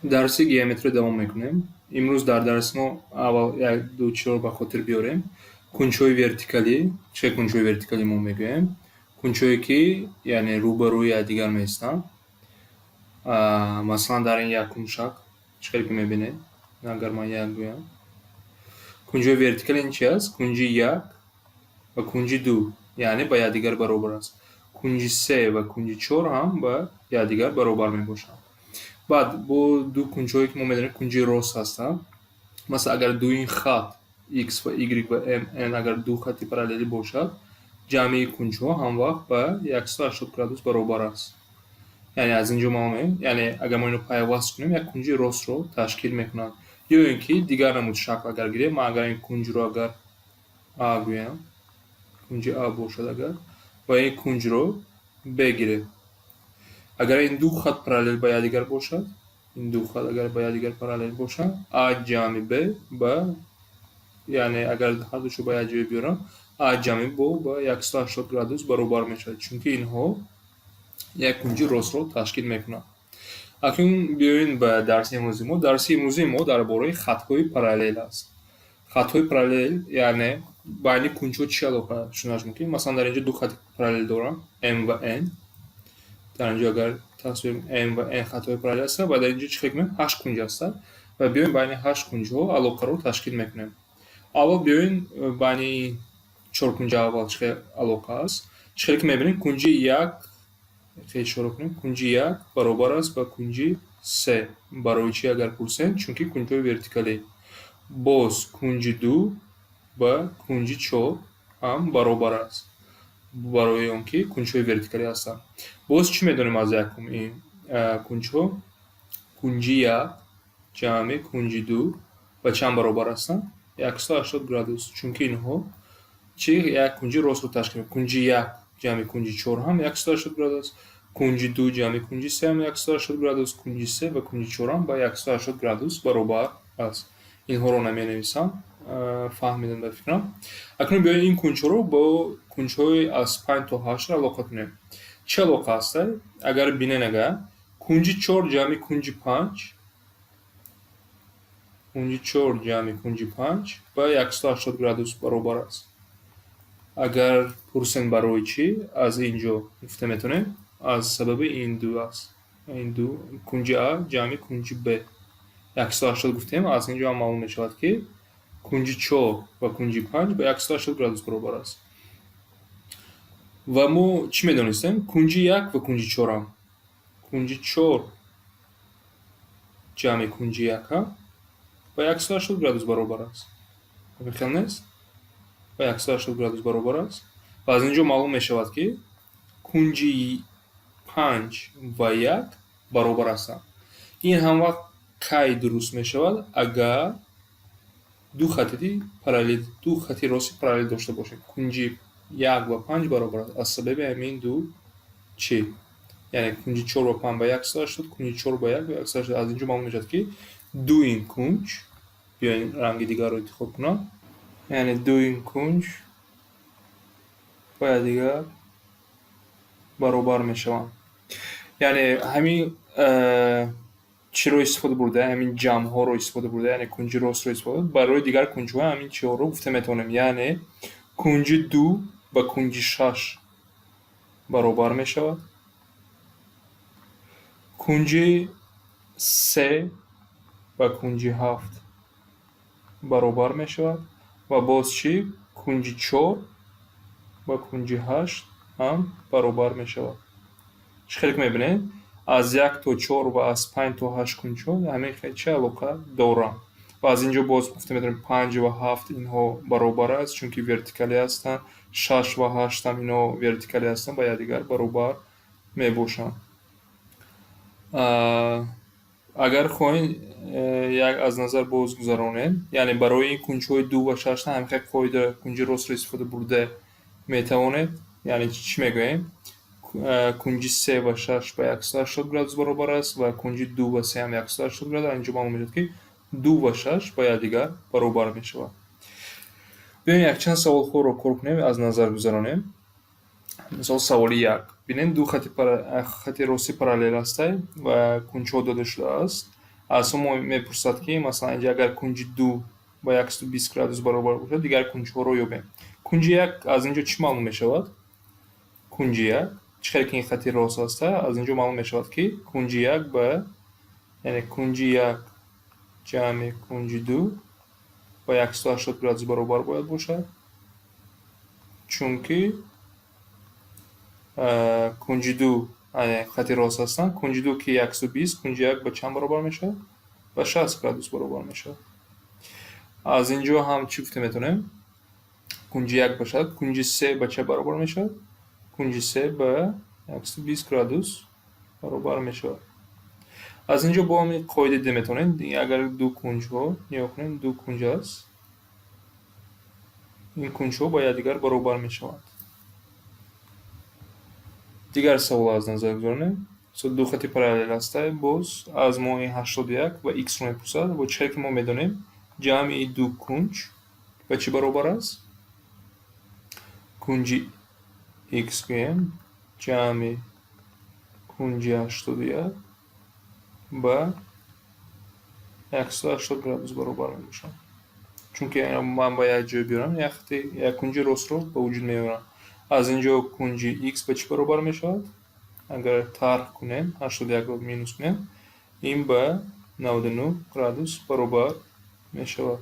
Дарси геометрия давом мекунем. Имрӯз дар дарси мо аввал як ду чизро ба хотир биёрем. Кунҷҳои вертикалӣ, чӣ кунҷҳои вертикалӣ мо мегӯем? Кунҷҳое ки, яъне, рӯ ба рӯи якдигар меистанд. Масалан, дар ин якум шакл, чӣ хеле ки мебинед, агар ман як гӯям. Кунҷҳои вертикалӣ ин чи аст? Кунҷи як ва кунҷи ду, яъне ба якдигар баробар аст. Кунҷи се ва кунҷи чор ҳам ба якдигар баробар мебошанд. Баъд бо ду кунҷҳое ки мо медонем, кунҷи рост ҳастанд. Масалан, агар дуи хат x ва y ва m, n, агар ду хати параллелӣ бошад, ҷамъи кунҷҳо ҳамвақт ба 180 градус баробар аст. Яъне аз ин ҷо мо меоем, яъне агар мо инро пайваст кунем, як кунҷи ростро ташкил мекунанд. Ё ин ки дигар намуд шакл агар гирем, ман агар ин кунҷро агар а гӯям, кунҷи а бошад агар, ва ин кунҷро б гирем. Агар ин ду хат параллел ба якдигар бошад, ин ду хат агар ба якдигар параллел бошанд, а ҷамъи б ба, яъне агар ҳардушо ба як ҷой биёрам, а ҷамъи б ба 180 градус баробар мешавад, чунки инҳо як кунҷи ростро ташкил мекунанд. Акнун биёем ба дарси имрӯзи мо. Дарси имрӯзии мо дар бораи хатҳои параллел аст. Хатҳои параллел, яъне байни кунҷҳо чӣ алоқа шуданаш мумкин? Масалан, дар инҷо ду хати параллел дорам, m ва n. Дар инҷо агар тасвир, m ва n хатҳои параллел ҳастанд ва дар инҷо чӣ хел кунем? Ҳашт кунҷ ҳастанд ва биёем байни ҳашт кунҷҳо алоқаро ташкил мекунем. Аввал биёем байни чор кунҷа аввал чӣ хел алоқа аст. Чӣ хеле ки мебинем, кунҷи як, хел ишора кунем, кунҷи як баробар аст ба кунҷи се. Барои чӣ агар пурсем, чунки кунҷҳои вертикалӣ. Боз кунҷи ду ба кунҷи чор ҳам баробар аст, барои он ки кунҷҳои вертикалӣ ҳастанд. Боз чӣ медонем аз якум ин кунҷҳо? Кунҷи як ҷамъи кунҷи ду ба чанд баробар ҳастанд? 180 градус, чунки инҳо чӣ, як кунҷи ростро ташкил мекунанд. Кунҷи як ҷамъи кунҷи чор ҳам 180 градус, кунҷи ду ҷамъи кунҷи се ҳам 180 градус, кунҷи се ва кунҷи чор ҳам ба 180 градус баробар аст. Инҳоро наменависам, фаҳмидем ба фикрам. Акнун биёед ин кунҷҳоро бо кунҷҳои аз панҷ то ҳашт алоқа кунем. Чӣ алоқа ҳаста? Агар бинен, агар кунҷи чор ҷамъи кунҷи панҷ, кунҷи чор ҷамъи кунҷи панҷ ба 180 градус баробар аст. Агар пурсем, барои чӣ, аз ин ҷо гуфта метавонем, аз сабаби ин ду аст. Ин ду кунҷи а ҷамъи кунҷи б 180 гуфтем, аз ин ҷо ҳам маълум мешавад, ки кунҷи чор ва кунҷи панҷ ба 180 градус баробар аст. Ва мо чӣ медонистем? Кунҷи як ва кунҷи чорам. Кунҷи чор ҷамъи кунҷи як ҳам ба 180 градус баробар аст. Ҳамин хел нест? Ба 180 градус баробар аст. Ва аз ин ҷо маълум мешавад, ки кунҷи панҷ ва як баробар ҳастанд. Ин ҳамвақт кай дуруст мешавад? Агар ду хати параллел, ду хати рости параллел дошта бошем. Кунҷи як ва панҷ баробар аст аз сабаби ҳамин ду чӣ? Яъне кунҷи чор ва панҷ ба 180, кунҷи чор ба як ба 180. Аз ин ҷо маълум мешавад, ки ду ин кунҷ, биёед ранги дигарро интихоб кунам, яъне ду ин кунҷ ба якдигар баробар мешаванд. Яъне ҳамин чиро истифода бурда, ҳамин ҷамъҳоро истифода бурда, яъне кунҷи ростро истифода, барои дигар кунҷҳо ҳамин чиҳоро гуфта метавонем. Яъне кунҷи ду ба кунҷи шаш баробар мешавад. Кунҷи се ба кунҷи ҳафт баробар мешавад ва боз чӣ? Кунҷи чор ба кунҷи ҳашт ҳам баробар мешавад. Чӣ хеле ки мебинед, аз як то чор ва аз панҷ то ҳашт кунҷҳо ҳамин чӣ алоқа доранд. Ва аз ин ҷо боз гуфта метавонем, панҷ ва ҳафт инҳо баробар аст, чунки вертикалӣ ҳастанд, шаш ва ҳашт ҳам инҳо вертикалӣ ҳастанд, ба якдигар баробар мебошанд. Агар хоҳем, як аз назар боз гузаронем, яъне барои ин кунҷҳои ду ва шаш ҳамин хел қоида кунҷи ростро истифода бурда метавонед. Яъне чӣ мегӯем? Кунҷи се ва шаш ба 180 градус баробар аст ва кунҷи ду ва се ҳам 180 градус. Инҷо маълум мешавад, ки ду ва шаш ба якдигар баробар мешавад. Биёем, якчанд саволҳоро кор кунем, аз назар гузаронем. Мисол, саволи як. Бинед, ду хати рости параллел ҳастай ва кунҷҳо дода шудааст. Аз мо мепурсад, ки масалан, инҷа агар кунҷи ду ба 120 градус баробар бошад, дигар кунҷҳоро ёбем. Кунҷи як аз инҷо чӣ маълум мешавад? Кунҷи як, чӣ хеле ки ин хати рост аста, аз инҷо маълум мешавад, ки кунҷи як ба, яъне кунҷи як ҷамъи кунҷи ду ба 180 градус баробар бояд бошад, чунки кунҷи ду хати рост ҳастанд. Кунҷи ду ки 120, кунҷи як ба чанд баробар мешавад? Ба 60 градус баробар мешавад. Аз инҷо ҳам чӣ гуфта метавонем? Кунҷи як бошад, кунҷи се ба чӣ баробар мешавад? Кунҷи се ба 120 градус баробар мешавад. Аз инҷо бо ҳамин қоида дида метавонем. Агар ду кунҷҳо, нигоҳ кунем, ду кунҷ аст, ин кунҷҳо ба якдигар баробар мешаванд. Дигар савол аз назар гузаронем. Ду хати параллел ҳаста, боз аз мо ин 81 ва иксро мепурсад. Бо чӣ хеле ки мо медонем, ҷамъи ду кунҷ ба чӣ баробар аст? Кунҷи икс гӯем ҷамъи кунҷи 81 ба 180 градус баробар мебошад, чунки ман ба як ҷой биёрам, як хати, як кунҷи ростро ба вуҷуд меорам. Аз инҷо кунҷи икс ба чӣ баробар мешавад? Агар тарҳ кунем, 81-ро минус кунем, ин ба 99 градус баробар мешавад.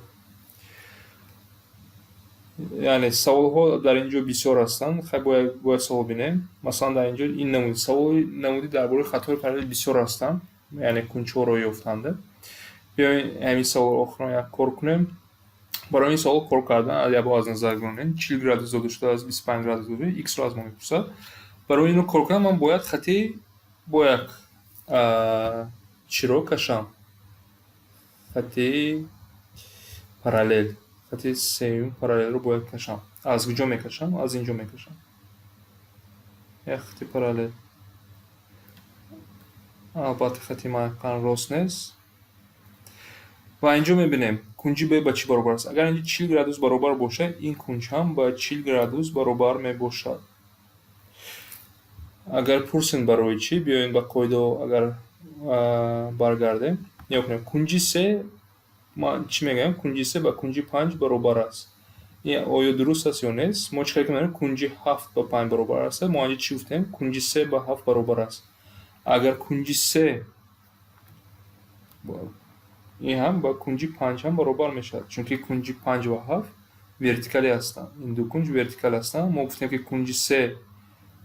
Яъне саволҳо дар ин ҷо бисёр ҳастанд. Хай, бояд савол бинем. Масалан, дар ин ҷо ин намуди саволи намуди дар бораи хатҳои параллел бисёр ҳастанд, яъне кунҷҳоро ёфтанда. Биёед, ҳамин саволро охирон як кор кунем. Барои ин савол кор кардан як бор аз назар гузаронем. 40 градус дода шудааст, 25 градус дода, иксро аз мо мепурсад. Барои инро кор кардан ман бояд хати бо як чиро кашам? Хати параллел, хати сеюм параллелро бояд кашам. Аз куҷо мекашам? Аз ин ҷо мекашам як хати параллел. Албатта, хати ман рост нест. Ва инҷо мебинем, кунҷи б ба чӣ баробар аст. Агар инҷо 40 градус баробар бошад, ин кунҷ ҳам ба 40 градус баробар мебошад. Агар пурсем, барои чӣ, биёем ба қоидаҳо агар баргардем, нигоҳ кунем, кунҷи се, ман чӣ мегӯям? Кунҷи се ба кунҷи панҷ баробар аст. Ин оё дуруст аст ё нест? Мо чӣ кар ки кунҷи ҳафт ба панҷ баробар аст, мо анҷо чӣ гуфтем? Кунҷи се ба ҳафт баробар аст. Агар кунҷи се, ин ҳам ба кунҷи панҷ ҳам баробар мешавад, чунки кунҷи панҷ ва ҳафт вертикалӣ ҳастанд. Ин ду кунҷ вертикал ҳастанд. Мо гуфтем, ки кунҷи се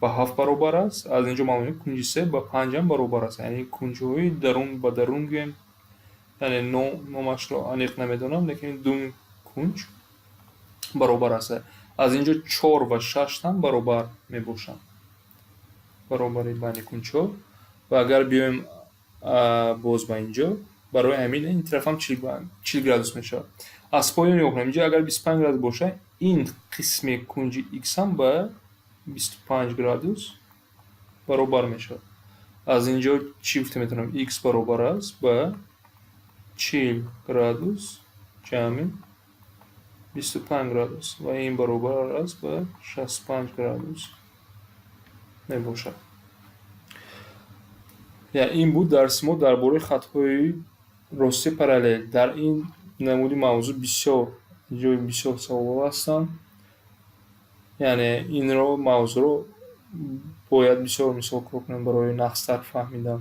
ба ҳафт баробар аст. Аз инҷо маълум мешавад, кунҷи се ба панҷ ҳам баробар аст, яъне кунҷҳои дарун ба дарун гӯем, яъне номашро аниқ намедонам, лекин ду кунҷ баробар аст. Аз инҷо чор ва шаш ҳам баробар мебошанд, баробари байни кунҷҳо. Ва агар биёем боз ба инҷо, барои ҳамин ин тараф ҳам 40 градус мешавад. Аз поён нигоҳ кунем, инҷо агар 25 градус бошад, ин қисми кунҷи икс ҳам ба 25 градус баробар мешавад. Аз инҷо чӣ гуфта метавонам? Икс баробар аст ба 40 градус ҷамъи 25 градус ва ин баробар аст ба 65 градус мебошад. Ин буд дарси мо дар бораи хатҳои рости параллел. Дар ин намуди мавзӯъ бисёр ҷои бисёр саволҳо ҳастанд, яъне инро мавзӯъро бояд бисёр мисол кор кунем барои нағзтар фаҳмидан.